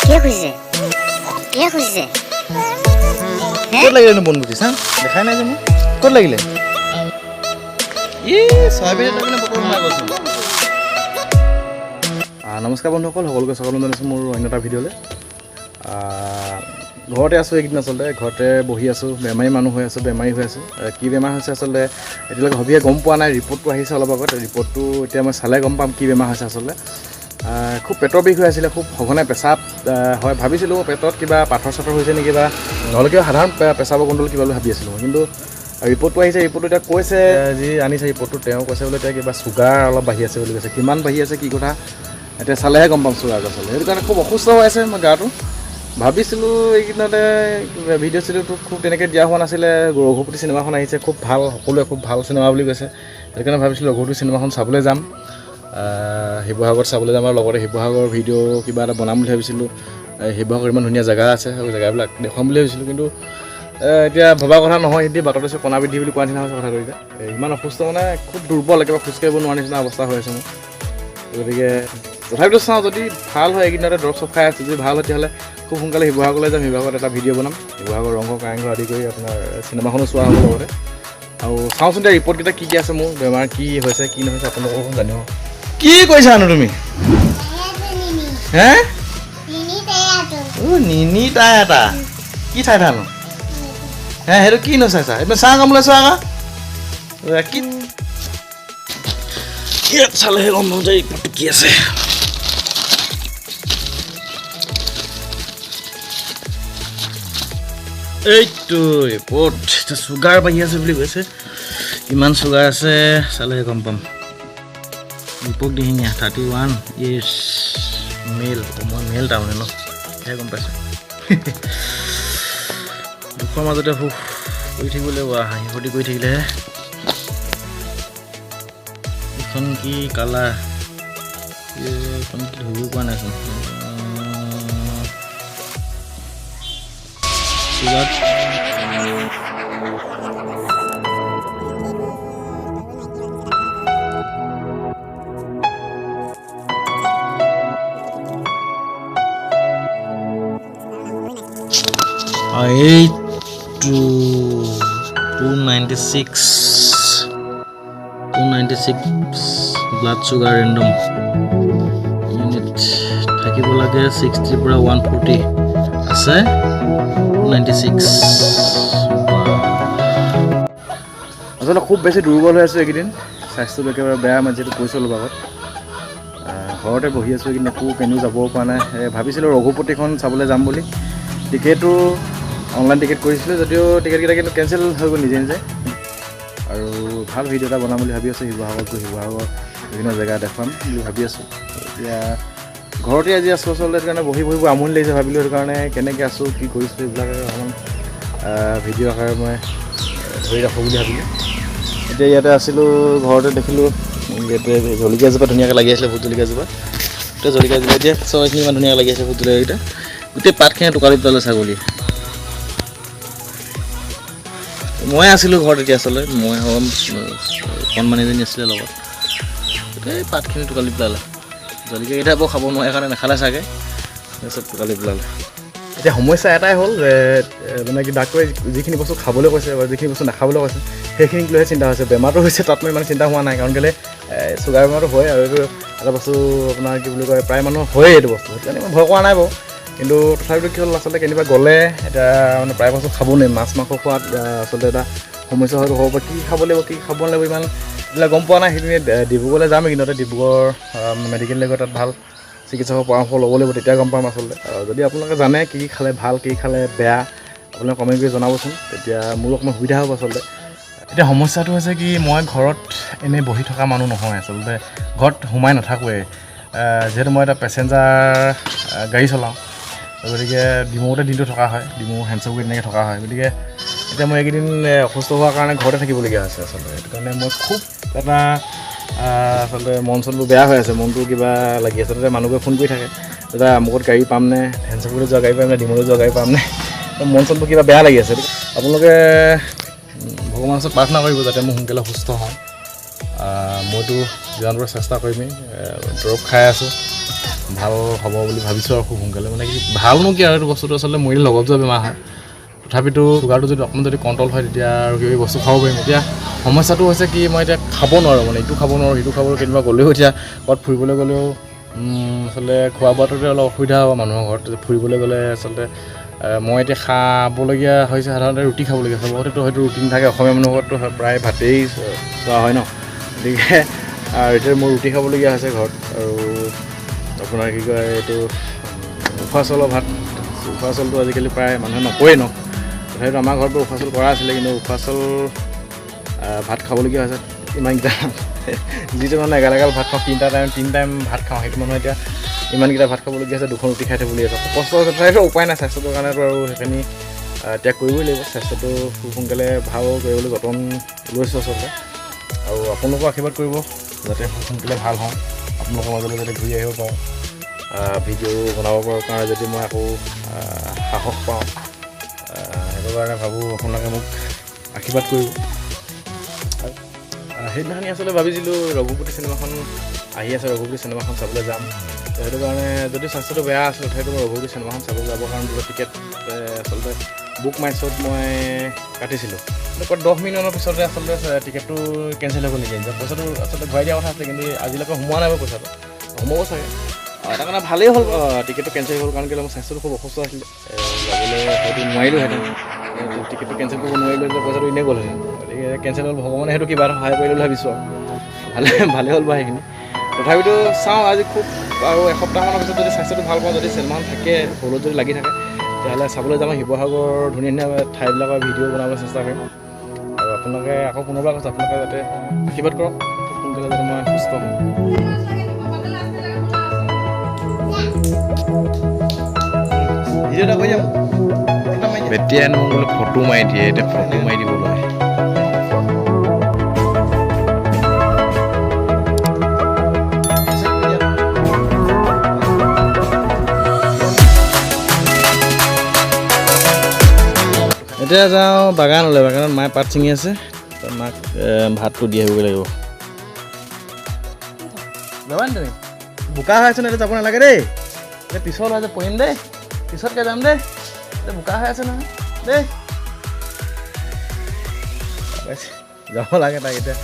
কিয় খুজিছে, কিয় খুজিছে? ক'ত লাগিলেনো বনগুটি চা দেখাই নাই যে মোক, ক'ত লাগিলে? ই চয়াবিন এটা পিনে বটল সোমাই গৈছে। নমস্কাৰ বন্ধুসকল, সকলোকে স্বাগতম জনাইছোঁ মোৰ অন্য এটা ভিডিঅ'লৈ। ঘৰতে আছোঁ এইকেইদিন, আচলতে ঘৰতে বহি আছোঁ, বেমাৰী মানুহ হৈ আছোঁ, বেমাৰী হৈ আছোঁ। কি বেমাৰ হৈছে আচলতে এতিয়ালৈকে সবিশেষ গম পোৱা নাই। ৰিপৰ্টটো আহিছে অলপ আগত, ৰিপৰ্টটো এতিয়া মই চালে গম পাম কি বেমাৰ হৈছে আচলতে। খুব পেটৰ বিষ হৈ আছিলে, খুব সঘনাই পেচাব হয়। ভাবিছিলোঁ পেটত কিবা পাথৰ চাথৰ হৈছে নেকি বা নহ'লে কিবা সাধাৰণ পেচাবৰ গণ্ডগোল কিবা বুলি ভাবি আছিলোঁ মই, কিন্তু ৰিপৰ্টটো আহিছে। ৰিপৰ্টটো এতিয়া কৈছে, যি আনিছে ৰিপৰ্টটো তেওঁ কৈছে বোলে এতিয়া কিবা চুগাৰ অলপ বাঢ়ি আছে বুলি কৈছে। কিমান বাঢ়ি আছে কি কথা এতিয়া চালেহে গম পাম চুগাৰটো আচলতে। সেইটো কাৰণে খুব অসুস্থ হৈ আছে মই গাটো। ভাবিছিলোঁ এইকেইদিনতে ভিডিঅ' চিডিঅ'টো খুব তেনেকৈ দিয়া হোৱা নাছিলে। ৰঘুপতি চিনেমাখন আহিছে, খুব ভাল, সকলোৱে খুব ভাল চিনেমা বুলি কৈছে। সেইকাৰণে ভাবিছিলোঁ ৰঘুপতি চিনেমাখন চাবলৈ যাম, শিৱসাগৰত চাবলৈ যাম আৰু লগতে শিৱসাগৰৰ ভিডিঅ' কিবা এটা বনাম বুলি ভাবিছিলোঁ। শিৱসাগৰ ইমান ধুনীয়া জেগা আছে, সেই জেগাবিলাক দেখুৱাম বুলি ভাবিছিলোঁ। কিন্তু এতিয়া ভবা কথা নহয়, এতিয়া বাটত আছোঁ কণা বৃদ্ধি বুলি কোৱা নিচিনা হৈছে কথাটো। এতিয়া ইমান অসুস্থ, মানে খুব দুৰ্বল, একেবাৰে খোজকাঢ়িব নোৱাৰা নিচিনা অৱস্থা হৈ আছে মোৰ। গতিকে তথাপিতো চাওঁ, যদি ভাল হয়, এইকেইদিনতে দৰৱ চব খাই আছোঁ, যদি ভাল হয় তেতিয়াহ'লে খুব সোনকালে শিৱসাগৰলৈ যাম। শিৱসাগৰত এটা ভিডিঅ' বনাম, শিৱসাগৰ ৰংঘৰ কাৰেংঘৰ আদি কৰি আপোনাৰ চিনেমাখনো চোৱা হ'ব লগতে। আৰু চাওঁচোন এতিয়া ৰিপৰ্টকেইটা কি কি আছে, মোৰ বেমাৰ কি হৈছে কি নহৈছে আপোনালোককো জানিব। কি কৈছানো তুমি হে? নিনি তাই এটা কি চাই থানো হে? সেইটো কি নচাইছা? এইপিনে চাহ কামলৈ চোৱা আকৌ কি ইয়াত চালেহে গম পাম যে ৰিপৰ্টটো কি আছে। এইটো ৰিপৰ্ট, এতিয়া চুগাৰ বাঢ়ি আছে বুলি কৈছে। কিমান চুগাৰ আছে চালেহে গম পাম। দীপক দিহিঙীয়া, 31 ইয়েৰ্ছ, মেল। মই মেল তাৰমানে ন, সেয়া গম পাইছোঁ। দুখৰ মাজতে সুখ কৰি থাকিব লাগিব, হাঁহি ফূৰ্তি কৰি থাকিলেহে। এইখন কি কালাৰ, এইখন কি ধৰিব পৰা নাইচোন। চুগাৰ এইটো 296, 296 ব্লাড চুগাৰ ৰেণ্ডম ইউনিট থাকিব লাগে 60ৰ পৰা 140 আছে, 296। আচলতে খুব বেছি দুৰ্বল হৈ আছোঁ এইকেইদিন, স্বাস্থ্যটো একেবাৰে বেয়া। মই যিহেতু কৈছোঁ অলপ আগত, ঘৰতে বহি আছোঁ এইকেইদিন, একো কেনিও যাব পৰা নাই। ভাবিছিলোঁ ৰঘুপতিখন চাবলৈ যাম বুলি, টিকেটো অনলাইন টিকেট কৰিছিলোঁ যদিও টিকেটকেইটা কিন্তু কেঞ্চেল হৈ গ'ল নিজে নিজে। আৰু ভাল ভিডিঅ' এটা বনাম বুলি ভাবি আছোঁ, শিৱসাগৰত গৈ শিৱসাগৰ বিভিন্ন জেগা দেখুৱাম বুলি ভাবি আছোঁ। এতিয়া ঘৰতে আজি আছোঁ আচলতে, সেইটো কাৰণে বহি বহি আমনি লাগিছে। ভাবিলোঁ সেইটো কাৰণে কেনেকৈ আছোঁ কি কৰিছোঁ এইবিলাক অকণমান ভিডিঅ' আকাৰে মই ধৰি ৰাখোঁ বুলি ভাবিলোঁ। এতিয়া ইয়াতে আছিলোঁ ঘৰতে, দেখিলোঁ ইয়াতে জলকীয়া এজোপা ধুনীয়াকৈ লাগি আছিলে, ভোট জলকীয়া এজোপা। গোটেই জলকীয়া এজোপা এতিয়া চব এইখিনি ইমান ধুনীয়াকৈ লাগি আছে ভোট জলকীয়াকেইটা, গোটেই পাতখিনি টোকালি পেলালে ছাগলী। মই আছিলোঁ ঘৰত এতিয়া আচলতে, মই কণমানি এজনী আছিলে লগত, গোটেই পাতখিনি টোকালি পেলালে। জলকীয়াকেইটা আকৌ খাব নোৱাৰে কাৰণে নাখালে চাগে, চব টোকালি পেলালে। এতিয়া সমস্যা এটাই হ'ল যে মানে কি ডাক্তৰে যিখিনি বস্তু খাবলৈ কৈছে বা যিখিনি বস্তু নাখাবলৈ কৈছে সেইখিনিক লৈহে চিন্তা হৈছে। বেমাৰটো হৈছে তাত মই ইমান চিন্তা হোৱা নাই, কাৰণ কেলৈ চুগাৰ বেমাৰটো হয় আৰু এইটো এটা বস্তু আপোনাৰ কি বুলি কয় প্ৰায় মানুহ হয়েই এইটো বস্তু, সেইটো কাৰণে ইমান ভয় কৰা নাই বাৰু। কিন্তু তথাপিতো কি হ'ল আচলতে কেনিবা গ'লে এতিয়া মানে প্ৰায় বস্তু খাব নোৱাৰি, মাছ মাংস খোৱাত আচলতে এটা সমস্যা হয়তো হ'ব পাৰে। কি খাব লাগিব কি খাব নালাগিব ইমান এইবিলাক গম পোৱা নাই। সেইখিনি ডিব্ৰুগড়লৈ যাম এইকেইদিনতে, ডিব্ৰুগড় মেডিকেল গৈ তাত ভাল চিকিৎসকৰ পৰামৰ্শ ল'ব লাগিব, তেতিয়া গম পাম আচলতে। আৰু যদি আপোনালোকে জানে কি কি খালে ভাল কি খালে বেয়া, আপোনালোকে কমেণ্ট কৰি জনাবচোন, তেতিয়া মোৰো অকণমান সুবিধা হ'ব আচলতে। এতিয়া সমস্যাটো হৈছে কি মই ঘৰত এনেই বহি থকা মানুহ নহয়, আচলতে ঘৰত সোমাই নাথাকোঁৱেই। যিহেতু মই এটা পেচেঞ্জাৰ গাড়ী চলাওঁ, গতিকে ডিমৌতে দিনটো থকা হয়, ডিমৌ হেঞ্চকুৰি তেনেকৈ থকা হয়। গতিকে এতিয়া মই এইকেইদিন অসুস্থ হোৱাৰ কাৰণে ঘৰতে থাকিবলগীয়া হৈছে আচলতে। সেইটো কাৰণে মই খুব এটা আচলতে মন চনবোৰ বেয়া হৈ আছে, মনটো কিবা লাগি আছে। তাতে মানুহবোৰে ফোন কৰি থাকে, দাদা আমুকত গাড়ী পামনে, হেঞ্চকুৰিলৈ যোৱা গাড়ী পামনে, ডিমৌলৈ যোৱা গাড়ী পামনে, মন চনবোৰ কিবা বেয়া লাগি আছে। আপোনালোকে ভগৱানৰ ওচৰত প্ৰাৰ্থনা কৰিব যাতে মই সোনকালে সুস্থ হওঁ। মইতো যিমান পাৰোঁ চেষ্টা কৰিমেই, দৰৱ খাই আছোঁ। ভাল হ'ব বুলি ভাবিছোঁ আৰু খুব সোনকালে। মানে কি ভালনো কি আৰু, এইটো বস্তুটো আচলতে মৰিলে লগত যোৱা বেমাৰ হয়। তথাপিতো চুগাৰটো যদি অকণমান যদি কণ্ট্ৰল হয় তেতিয়া আৰু কিবা কিবি বস্তু খাব পাৰিম। এতিয়া সমস্যাটো হৈছে কি, মই এতিয়া খাব নোৱাৰোঁ, মানে ইটো খাব নোৱাৰোঁ সিটো খাব নোৱাৰোঁ। কেনিবা গ'লেও, এতিয়া ক'ৰবাত ফুৰিবলৈ গ'লেও আচলতে খোৱা বোৱাটোতে অলপ অসুবিধা হ'ব মানুহৰ ঘৰত। ফুৰিবলৈ গ'লে আচলতে মই এতিয়া খাবলগীয়া হৈছে, সাধাৰণতে ৰুটি খাবলগীয়া হৈছে। বহুতেতো হয়তো ৰুটি নাথাকে, অসমীয়া মানুহৰ ঘৰততো প্ৰায় ভাতেই খোৱা হয় ন। গতিকে আৰু এতিয়া মোৰ ৰুটি খাবলগীয়া হৈছে ঘৰত। আৰু আপোনাৰ কি কয় এইটো উখোৱা চাউলৰ ভাত, উখোৱা চাউলটো আজিকালি প্ৰায় মানুহে নকৰেই ন। তথাপিতো আমাৰ ঘৰতো উখোৱা চাউল কৰা আছিলে, কিন্তু উখোৱা চাউল ভাত খাবলগীয়া হৈছে। ইমানকেইটা যিটো মানে এগাল এগাল ভাত খাওঁ, তিনি টাইম ভাত খাওঁ, সেইটো মানুহে এতিয়া ইমানকেইটা ভাত খাবলগীয়া হৈছে, দুখন ৰুটি খাই থাকিবলগীয়া হৈছে। কষ্ট হৈছে, তথাপিতো উপায় নাই, স্বাস্থ্যটোৰ কাৰণেতো আৰু সেইখিনি ত্যাগ কৰিবই লাগিব। স্বাস্থ্যটো খুব সোনকালে ভাল কৰিবলৈ যতন লৈছোঁ আচলতে। আৰু আপোনালোকেও আশীৰ্বাদ কৰিব যাতে খুব সোনকালে ভাল হওঁ, আপোনালোকৰ মাজলৈ যাতে ঘূৰি আহিব পাৰোঁ, ভিডিঅ' বনাব পাৰোঁ কাৰণে যদি মই আকৌ সাহস পাওঁ, সেইটো কাৰণে ভাবোঁ আপোনালোকে মোক আশীৰ্বাদ কৰিব। সেইদিনাখনি আচলতে ভাবিছিলোঁ ৰঘুপতি চিনেমাখন আহি আছে, ৰঘুপতি চিনেমাখন চাবলৈ যাম। তো সেইটো কাৰণে যদি স্বাস্থ্যটো বেয়া আছিলে তথাপিতো মই ৰঘুপতি চিনেমাখন চাবলৈ যাবৰ কাৰণে দুটা টিকেট আচলতে বুক মাই শ্ব'ত মই কাটিছিলোঁ। কিন্তু 10 মিনিটমানৰ পিছতে আচলতে টিকেটটো কেঞ্চেল হৈ গ'ল নেকি, পইচাটো আচলতে ঘূৰাই দিয়া কথা আছিলে, কিন্তু আজিলৈকে সোমোৱা নাই বাৰু, পইচাটো সোমাব চাগে। এটা কাৰণে ভালেই হ'ল টিকেটটো কেঞ্চেল হ'ল, কাৰণ কেলৈ মোৰ স্বাস্থ্যটো খুব অসুস্থ আছিলে, যাবলৈ হয়তো নোৱাৰিলোহেঁতেন। টিকেটটো কেঞ্চেল কৰিব নোৱাৰিলোঁ, পইচাটো এনেই গ'লহেঁতেন। গতিকে কেঞ্চেল হ'ল, ভগৱানে সেইটো কিবা এটা সহায় কৰিলে বুলি ভাবিছোঁ আৰু ভালে হ'ল বাৰু সেইখিনি। তথাপিতো চাওঁ আজি খুব আৰু এসপ্তাহমানৰ পিছত যদি স্বাস্থ্যটো ভাল পাওঁ, যদি চিনেমাখন থাকে হলত যদি লাগি থাকে তেতিয়াহ'লে চাবলৈ যাম। শিৱসাগৰৰ ধুনীয়া ধুনীয়া ঠাইবিলাকৰ ভিডিঅ' বনাবলৈ চেষ্টা কৰিম। আৰু আপোনালোকে আকৌ পুনৰবাৰ কৈছোঁ, আপোনালোকে যাতে আশীৰ্বাদ কৰক খুব সোনকালে যাতে মই সুস্থ হওঁ। ভিডিঅ' এটা কৰি যাম। এতিয়া মোক বোলে ফটো মাৰি দিয়ে, এতিয়া ফটো মাৰি দিব লয়। এতিয়া যাওঁ বাগানলৈ, বাগানত মায়ে পাত ছিঙি আছে, মাক ভাতটো দি আহিবগৈ লাগিব। যাবা নি তুমি? বোকা হৈ আছে ন, এতিয়া যাব নালাগে দেই, এতিয়া পিছল হৈ আছে, পৰিম দেই, পিছতকৈ যাম দেই, এতিয়া বোকা হৈ আছে নহয় দেই। যাব লাগে তাক এতিয়া,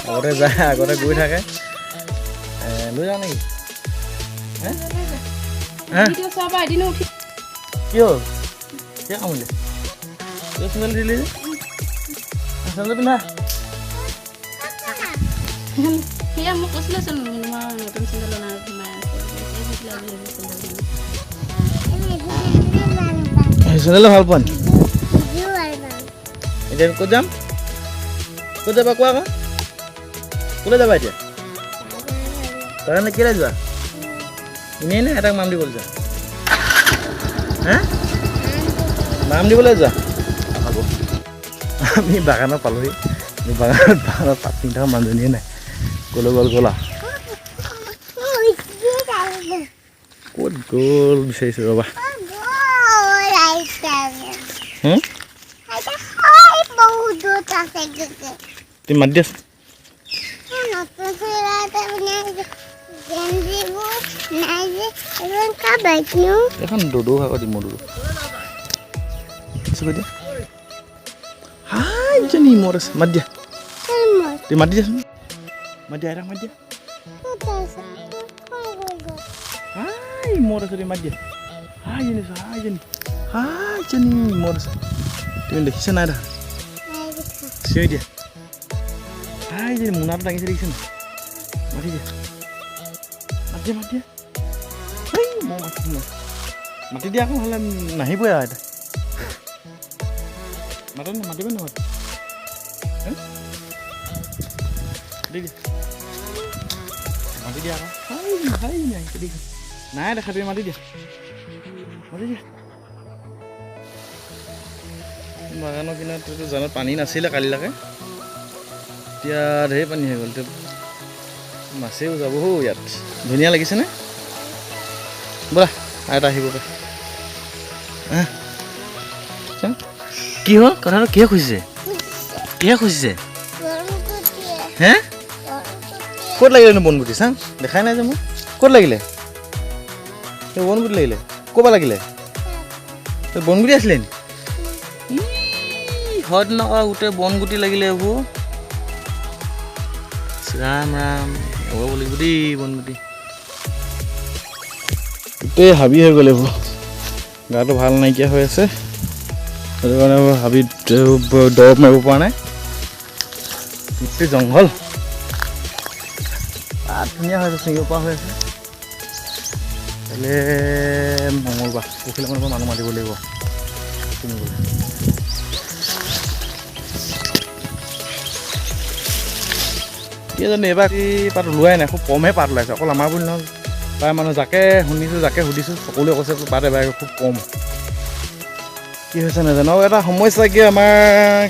আগতে যায়, আগতে গৈ থাকে। লৈ যাওঁ নেকি? কি হ'ল? কিয় কামুৰিলে? চেণ্ডেল দিলি যে, চেণ্ডেল পিন্ধা। চেণ্ডেল ভাল পোৱা নি? এতিয়া ক'ত যাম, ক'ত যাবা কোৱা আকৌ, ক'লৈ যাবা এতিয়া? বাগানলৈ কেলৈ যোৱা? এনেই নে এটাক মাম দিবলৈ যোৱা? হে, মাম দিবলৈ যোৱা? হ'ব, আমি বাগানত পালোহি। বাগানত পাত ছিঙি থকা মানুহজনীয়ে নাই, ক'লৈ গ'ল গ'লা, ক'ত গ'ল বিচাৰিছোঁ ৰ'বা। তুমি মাতি দিয়াচোন। এখন দদৌ ভাগৰ দিম, দদৌ দিয়া। হাই জনী মদ আছে, মাত দিয়া, তুমি মাতি দিয়াচোন, মাত দিয়া, আইতাক মাত দিয়া। হাই মদ আছে, তুমি মাত দিয়া। হাই জনী, হাই জনী, হাই জনী মদ আছে, তুমি দেখিছা নাই দেখা? চিঞৰি দিয়া। হাই জনী মোনাটো দাঙিছে, দেখিছা নাই? মাতি দিয়া, মাত দিয়া, মাত দিয়া। হেই মই মাতিছোঁ নাই, মাতি দিয়া আকৌ, নহ'লে নাহিবই আৰু আইতা। মাতে নে মাতিব নামাতে? দি দিয়া, মাতি দিয়া আকৌ। হাই হাই আহিছে, দেখিছা নাই দেখা? তুমি মাতি দিয়া, মাতি দিয়া। বাগানৰ কিনাৰততো জানত পানী নাছিলে কালিলৈকে, এতিয়া ঢেৰ পানী হৈ গ'ল। এতিয়া মাছেও যাব হৌ ইয়াত। ধুনীয়া লাগিছেনে? ব'লা আইতা আহিব। কি হ'ল কথাটো? কিহে খুজিছে? কিহে খুজিছে? হে, ক'ত লাগিলেনো বনগুটি? চাং দেখাই নাই যে মোক। ক'ত লাগিলে? এই বনগুটি লাগিলে। ক'ৰপৰা লাগিলে? এই বনগুটি আছিলে নি? হয় তেনেকুৱা গোটেই বনগুটি লাগিলে এইবোৰ। ৰাম ৰাম, লগাব লাগিব দেই বনগুটি। গোটেই হাবি হৈ গ'ল এইবোৰ। গাটো ভাল নাইকিয়া হৈ আছে, সেইটো কাৰণে হাবিত দৰৱ মাৰিব পৰা নাই। গোটেই জংঘল তাত ধুনীয়া হৈ আছে, ছিঙিব পৰা হৈ আছে। কাইলৈ মঙলবাৰ, পৰহিলৈ মানৰ পৰা মানুহ মাতিব লাগিব ছিঙিবলৈ। কি জানো এইবাৰ পাত ওলোৱাই নাই, খুব কমহে পাত ওলাইছে। অকল আমাৰ বুলি নহয়, প্ৰায় মানুহ যাকে শুনিছোঁ যাকে সুধিছোঁ সকলোৱে কৈছে পাত এবাৰ খুব কম। কি হৈছে নাজানো। আৰু এটা সমস্যা কি, আমাৰ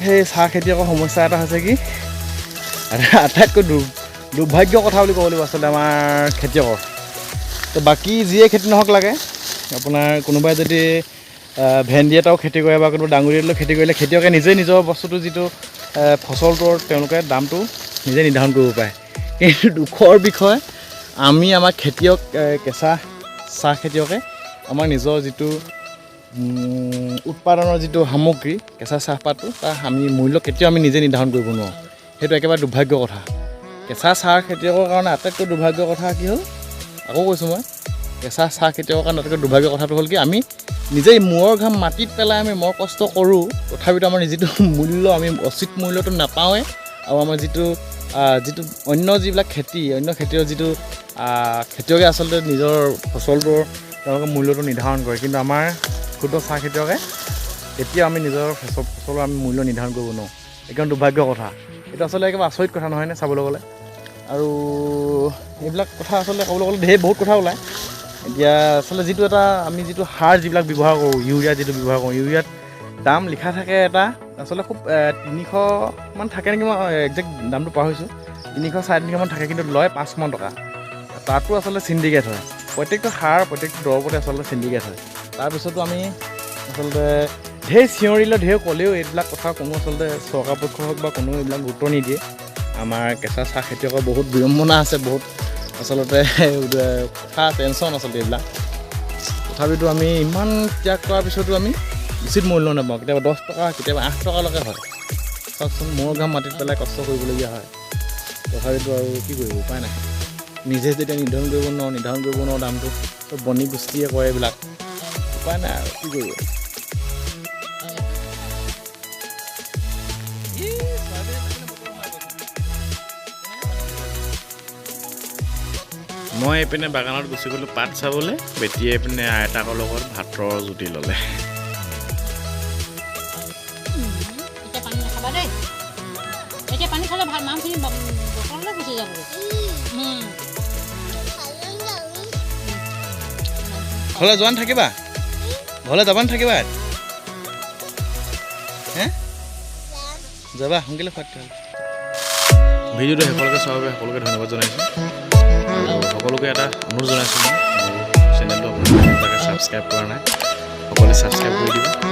সেই চাহ খেতিয়কৰ সমস্যা এটা হৈছে কি, আটাইতকৈ দুৰ্ভাগ্য কথা বুলি ক'ব লাগিব আচলতে আমাৰ খেতিয়কৰ। তো বাকী যিয়ে খেতি নহওক লাগে, আপোনাৰ কোনোবাই যদি ভেন্দি এটাও খেতি কৰে বা কোনোবা ডাঙৰি এটাও খেতি কৰিলে খেতিয়কে নিজেই নিজৰ বস্তুটো যিটো ফচলটোৰ তেওঁলোকে দামটো নিজে নিৰ্ধাৰণ কৰিব পাৰে। কিন্তু দুখৰ বিষয়, আমি আমাৰ খেতিয়ক কেঁচা চাহ খেতিয়কে আমাৰ নিজৰ যিটো উৎপাদনৰ যিটো সামগ্ৰী কেঁচা চাহপাতটো, তাৰ আমি মূল্য কেতিয়াও আমি নিজে নিৰ্ধাৰণ কৰিব নোৱাৰোঁ। সেইটো একেবাৰে দুৰ্ভাগ্য কথা। কেঁচা চাহ খেতিয়কৰ কাৰণে আটাইতকৈ দুৰ্ভাগ্য কথা কি হ'ল, আকৌ কৈছোঁ মই, কেঁচা চাহ খেতিয়কৰ কাৰণে আটাইতকৈ দুৰ্ভাগ্য কথাটো হ'ল কি, আমি নিজেই মূৰৰ ঘাম মাটিত পেলাই আমি মৰ কষ্ট কৰোঁ, তথাপিতো আমাৰ যিটো মূল্য আমি উচিত মূল্যটো নাপাওঁৱেই। আৰু আমাৰ যিটো যিটো অন্য যিবিলাক খেতি, অন্য খেতিয়ক যিটো খেতিয়কে আচলতে নিজৰ ফচলটোৰ তেওঁলোকে মূল্যটো নিৰ্ধাৰণ কৰে, কিন্তু আমাৰ ক্ষুদ্ৰ চাহ খেতিয়কে কেতিয়াও আমি নিজৰ ফচলৰ আমি মূল্য নিৰ্ধাৰণ কৰিব নোৱাৰোঁ। একদম দুৰ্ভাগ্য কথা। এইটো আচলতে একেবাৰে আচৰিত কথা নহয়নে চাবলৈ গ'লে। আৰু এইবিলাক কথা আচলতে ক'বলৈ গ'লে ঢেৰ বহুত কথা ওলায়। এতিয়া আচলতে যিটো এটা আমি যিটো সাৰ যিবিলাক ব্যৱহাৰ কৰোঁ, ইউৰিয়া যিটো ব্যৱহাৰ কৰোঁ, ইউৰিয়াত দাম লিখা থাকে এটা আচলতে খুব 300মান থাকে নেকি, মই একজেক্ট দামটো পাহৰিছোঁ, 300 350মান থাকে, কিন্তু লয় 500মান টকা। তাতো আচলতে চিণ্ডিকেট হয়। প্ৰত্যেকটো সাৰ প্ৰত্যেকটো দৰৱতে আচলতে চিণ্ডিকেট হয়। তাৰপিছতো আমি আচলতে ঢেৰ চিঞৰিলে ঢেৰ ক'লেও এইবিলাক কথা কোনো আচলতে চৰকাৰ পক্ষ হওক বা কোনো এইবিলাক গুৰুত্ব নিদিয়ে। আমাৰ কেঁচা চাহ খেতিয়কৰ বহুত বিড়ম্বনা আছে, বহুত আচলতে কথা টেনশ্যন আচলতে এইবিলাক। তথাপিতো আমি ইমান ত্যাগ কৰাৰ পিছতো আমি উচিত মূল্য নাপাওঁ। কেতিয়াবা 10 টকা, কেতিয়াবা 8 টকালৈকে হয়। চাওকচোন, মূৰৰ ঘাম মাটিত পেলাই কষ্ট কৰিবলগীয়া হয়, তথাপিতো আৰু কি কৰিব, উপায় নাই। নিজে যেতিয়া নিৰ্ধাৰণ কৰিব নোৱাৰোঁ, নিৰ্ধাৰণ কৰিব নোৱাৰোঁ দামটো, চব বণিক গোষ্ঠীয়ে কৰে এইবিলাক, উপায় নাই আৰু কি কৰিব। মই এইপিনে বাগানত গুচি গ'লোঁ পাত চাবলৈ, বেটীয়ে এইপিনে আইতাকৰ লগত ভাতৰ জুতি ল'লে। এতিয়া পানী নাখাবা দেই, এতিয়া পানী খালে ভাল, মাংসখিনি বটললৈ গুচি যাবগৈ। ঘৰলৈ যোৱা নাথাকিবা, ঘৰলৈ যাবা নাথাকিবা? হে যাবা, সোনকালে খোৱা তেতিয়াহ'লে। ভিডিঅ'টো শেষলৈকে চোৱাৰ বাবে সকলোকে ধন্যবাদ জনাইছোঁ আৰু সকলোকে এটা অনুৰোধ জনাইছোঁ, মই মোৰ চেনেলটো আপোনালোকে ছাবস্ক্ৰাইব কৰা নাই, সকলোৱে ছাবস্ক্ৰাইব কৰি দিব।